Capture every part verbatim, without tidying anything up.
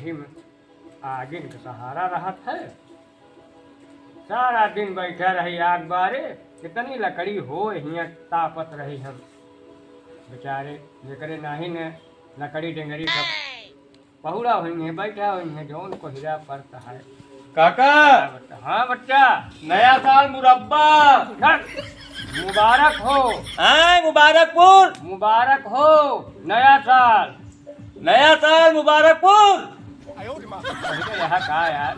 आगिन के सहारा रहत है। सारा दिन बैठा रही आग बारे, कितनी लकड़ी हो हियाँ तापत रही हम। बेचारे जेकरे नाही न लकड़ी डेंगरी सब पहुड़ा हुई है, बैठा हुई है, जौन कोहिरा पड़ता है। काका! हाँ बच्चा। नया साल मुरब्बा। चल, मुबारक हो। हाँ, मुबारकपुर। मुबारक हो नया साल। नया साल मुबारकपुर। अरे यहाँ का यार?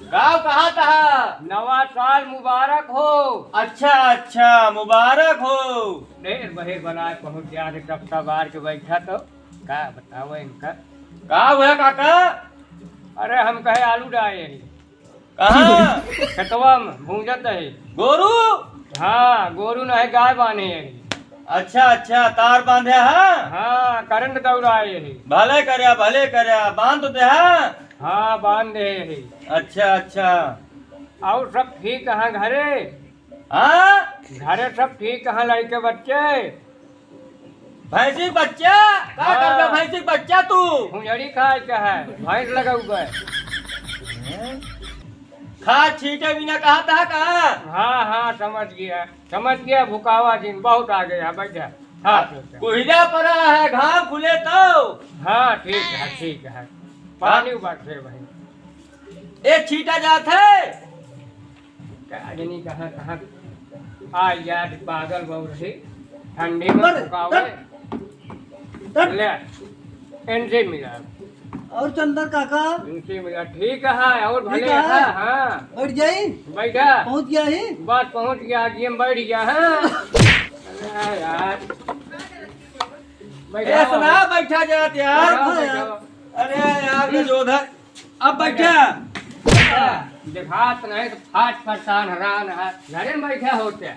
गाँव कहाँ तहा? नवा साल मुबारक हो। अच्छा, अच्छा, मुबारक हो। ढेर बहिर बनाए पहुँच गया रे, तब तब आर के बैठा तो का बताओ इनका। का हुआ काका? अरे हम कहे आलू डाए हैं। कहाँ? खेतवा में भूंजत है। गोरू? हाँ, गोरू नहीं, गाय बांधे है। अच्छा, अच्छा, तार बांधे है? हाँ, करंट दौड़ाए है। भले करया, भले करया, बांध दे है? हाँ, बांध दे है। अच्छा, अच्छा। और सब ठीक है घरे? हाँ? घरे सब ठीक है, लड़के बच्चे? भैंसी के बच्चा? का हाँ। करबे भैंसी के बच्चा तू? फुलझड़ी खाए के है, भैंस लगौबे। खा छींटे बिना कहा था का? हाँ, हाँ, समझ गया, समझ गया, भुकावा दिन बहुत आ गया, बैठा। हाँ, ठीक है। कोहिरा पड़ा है, घाम खुले तो। हाँ, ठीक है, ठीक है, पानी उबाल फिर भाई। एक छींटा जात है। का जनी कहाँ, कहाँ आ यार, पागल बहू रही, ठंडी में ऊपर, फुकावे। तब, तब। ले, इनसे मिला। और चंदर काका? इनसे मिला, ठीक है, और ठीक भले है। है, हाँ। बैठ जाई? बैठा। पहुँच गया ही? बस पहुँच गया, आगे में बैठ गया, हाँ। अरे यार। बैठा। ए, सुना, बैठा जात यार। बैठा, हाँ यार। बैठा। अरे यार, गजोधर। अब बैठा। देखात नहीं तो फाट परेशान हैरान है। घरे में बैठे होते।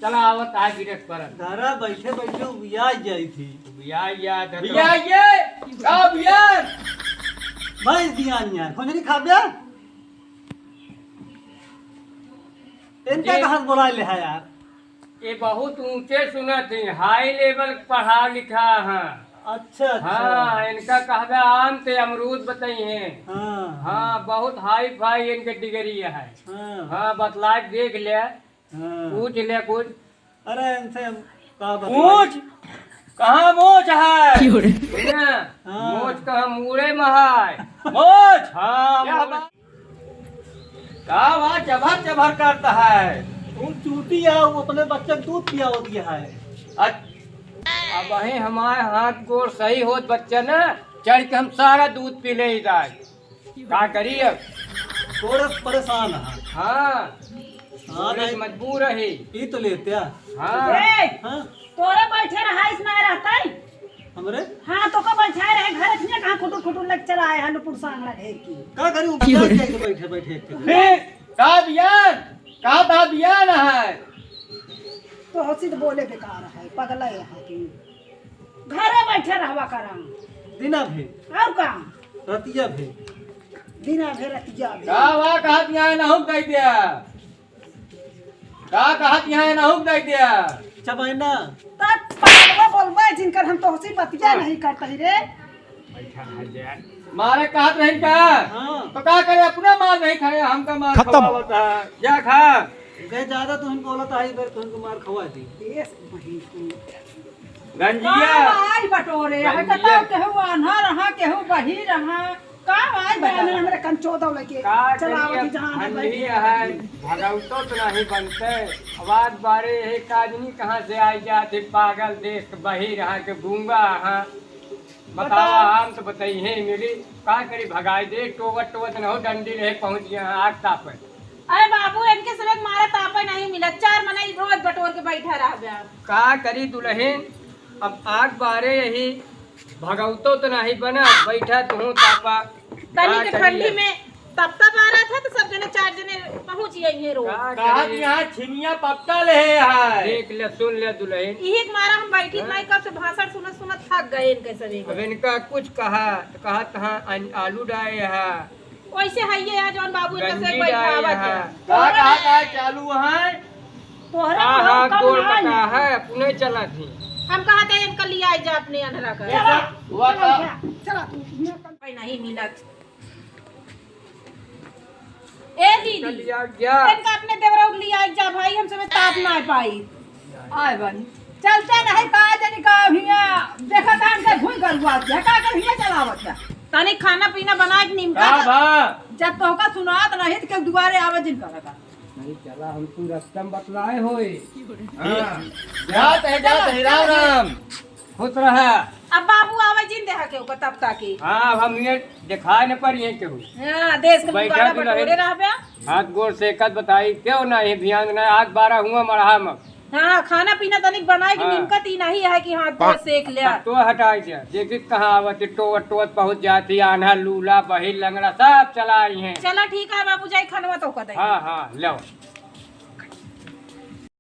चला आवत आ गिरत परत। घरा बैठे बैठे उबिया जाई थी। उबिया जात है तो। भैया ये, का भैया? भाई दिया नहीं यार, खुजरी खा बे। इनका ये कहाँ से बोला ले है यार? ये बहुत ऊंचे सुनत ही, high level पढ़ा लिखा है। अच्छा, अच्छा। हाँ, इनका कहबे आम ते अमरूद बताई हैं। हाँ, हाँ, हाँ। बहुत high-fi इनके degree है। हाँ। हाँ, बतला के देख ले, हाँ। पूछ ले कुछ। अरे, इनसे हम का बतलाई? पूछ, कहाँ मोच है? क्यों रे? सुना, हाँ। मोच कहाँ मूड़े में है। मोच? हाँ, क्या मूड़े। बात? का वहाँ चभर चभर करता है? वो चूटी है, वो अपने बच्चे को दूध पियावत है। अच-, अब वही हमारे हाथ गोड़ सही होत बच्चा ना, चढ़ के हम सारा दूध पी ले जाए। का करी अब? थोड़ा परेशान है। हाँ। हाँ, थोड़े नहीं। मजबूर है। पी तो लेते हैं। हाँ। ए, हाँ। तोरा बैठे रहा, इसमें रहता है। हमरे? हाँ, तो का बैठाए रहे, घर इतने कहाँ खुटुर खुटुर लग चला आए हैं, नुपुर सांगड़ा ढेर की। का करी, उबिया जाए के बैठे बैठे एक जगह। ए, का बियान? का बा बियान है? तो हंसी तो बोले बेकार है, पगला है यहाँ की। घरे बैठे रहवा करा। दिना भे। और का? रतिया भे। दिना भे, रतिया भे। का वा कहत यहाँ नहुक दे दिया? का कहत यहाँ नहुक दे दिया? चबैना। तब पागलवा बोलबे जिनकर हम तोहसी बतिया हाँ। नहीं करते ही रे। बैठा है जे। मारे कहत रही का? हाँ। तो का करे, अपना मार नहीं खाए, हमका मार खत्म। खवावत है। जा खा। गए ज्यादा तुहन बोलत है, इधर तुहन को मार खवा दी। देश बहिर को। गंजिया। का आई बटोरे, है गंजिया। कतौ केहू आन्हा रहा, केहू बही रहा। का आई बटोरे, हमरे कन चोदौ लेके का चलावत करिए, ही जहाँ ठंडी बैठी है, है। भगवतो तो नहीं बनते। आवाज बारे है, काजनी कहाँ से आई जात है, पागल देश के बही रहा के गूंगा, हाँ। बतावा, बताओ। हम तो बताई है मिली, का करी भगाई दे, टोवत टोवत न हो, डंडी ले पहुँच गया, आग तापे। अरे बाबू, इनके सबक मारा तापे नहीं मिला, चार मनई रोज बटोर के बैठा रह गया। का करी दुलहिन, अब आग बारे यही, भगवतो तो नहीं बना, बैठा तुहूँ तापा। तनी का के करी ठंडी अब? में तपता बारा था तो सब जने चार जने पहुँच गए हैं रोज। का कहा करी? कि यहाँ छिमिया पत्ता ले है। देख ले, सुन ले दुलहिन। इही के मारा हम बैठी हाँ? नहीं, कब से भाषण सुनत सुनत थक गए इनके सभी। अब इनका कुछ कहा तो कहा तहाँ अन-, आलू डाए है। वैसे है ये है जौन बाबू इनका से गंजी बैठा डाए आवत है। है। का कहा था चालू है? तोहरे हाँ, को हाँ, कम गोल ना कटा है। है, अपने चला थी। हम कहा थे इनका लिया जा अपने अनहरा का। ऐसा हुआ था। चला, चला, तू, मैं कल भाई नहीं मिलत। ए दीदी, चल यार, क्या? इनका अपने देवरऊ के लिया जा भाई, हम सब ताप ना पाई। आए बानी। चलते नहीं का जनी का हिया, देखा था इनका घुन कर हुआ, क्या का कर हिया चलावत है। तनी खाना पीना बना के निमका का दे। भा? जब तोहका सुनात नहीं तो केहू दुआरे आवे जिन करता। नहीं चला, हम तू रस्ता में बतलाए होए। हाँ। जात है, जात है, राम राम। खुश रहा। अब बाबू आवे जिन देहा के ऊपर तब ताकि। हाँ, अब हम ये दिखाए न पर ये केहू। हाँ, देश के बैठा मुकाबला तो नहीं। बटोरे रहबे। हाथ गोड़ सेकत बताई, केहू ना ये ध्यान ना, आज बारह हुआ मरहा में। हाँ, खाना पीना तनिक बनाए कि हाँ। निमकत ही नहीं है कि हाथ गोड़ सेक ले। तो हटाई दे, देखी कहाँ आवत है, टोवत टोवत पहुँच जाती, आन्हा लूला बहिर लंगड़ा सब चला आई हैं। चला ठीक है बाबू, जाई खानवा तो कर दे। हाँ, हाँ, लो।